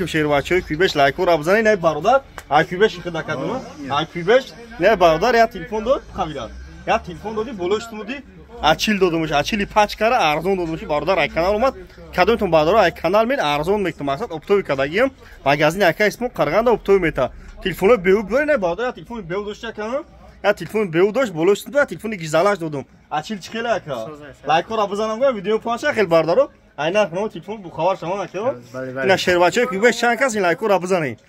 Шербачаҳои Куйбеш, лайкора бизанед. Най бародар, ай Куйбеш хида кардум, ай Куйбеш. Най бародар, я телефон дод, қабила. Я телефон доди, болош тумуди, ачил додумш, ачили пачкара арзон додумш. Бародар ай канал омад. Кадомтон, бародар, ай канал мен арзон мектум. Мақсад, оптовый кардагиам. Магазини ака исмо Қарғанда оптовый мета. Телефоно беу биёре. Най бародар, я телефони беу дошт, якам. Я телефони беу дошт, болош тумуди, телефони гизалаш додум. Ачил чӣ хеле, ака? Лайкора бизанам, гӯям, видео панша хел, бародаро. Айна но телефон бухавар шама, ака. Ина шербачаи Куйбеш чанд кас ин лайкора бизанед.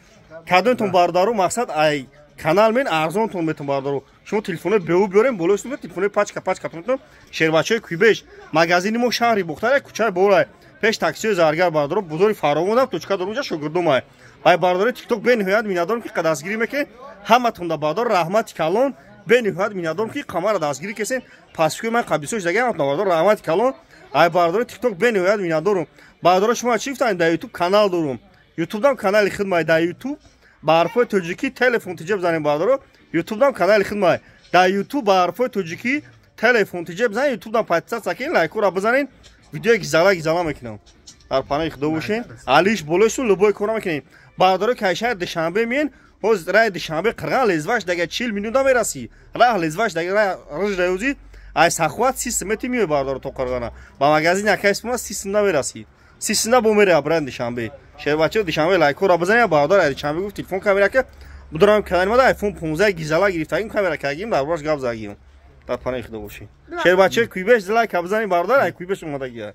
Кадомтон, бародаро, мақсад, ай канал мен арзонтон метон, бародаро. Шумо телефоно беу биёрем, болои сум телефонои пачка пачка метон. Шербачаи Куйбеш, магазини мо шаҳри Бухтар, кӯчаи Борай, пеш таксиои Заргар, бародаро, бозори фаровонам точка дорум, ҷа шогирдумай. Ай бародарои Тикток бениҳоят миннатдорам, ки дастгирӣ мекунед. Ҳаматонда, бародар, раҳмати калон. Бениҳоят миннатдорам, ки қамара дастгирӣ кесен. Пасикӯи ман қабисош дагам, бародар, раҳмати калон. Ай бародарои Тикток бениҳоят миннатдорам. Бародаро, шумо чӣ гуфтанд? Дар Ютуб канал дорум, Ютубдам канали хидмай. Дар Ютуб ба ҳарфҳои тоҷикӣ телефон тиҷа бизанем, бародаро. Ютубдам канали хидмай. Дар Ютуб ба ҳарфҳои тоҷикӣ телефон тиҷа бизанед, Ютубдам подписаться кунед, лайкора бизанед. Видеои гизала гизала мекунам. Дар паноҳи Худо бошед. Алиш болои любой кора мекунем, бародаро. Кай шаҳр Душанбе миен, ҳоз раи Душанбе Қирған лезваш дага 40 минута мерасӣ. Раҳ лезваш дага рыждаёзи ай Сахват 30 метр миёй, бародаро, то Қирғана ба магазини акай Исмона 30 сумда мерасӣ. 30 сумда бо мере абран Душанбе. Шербачао Душанбе, лайкора бизанед. Бародар ай Душанбе гуфт, телефон камера ка будорам, канали мада айфон 15 гизала гирифтагим, камера кардагим, дар бораш гап задагим. Дар паноҳи Худо бошед. Шербачаи Куйбеш, лайка бизанед, бародар, ай Куйбеш омадагия.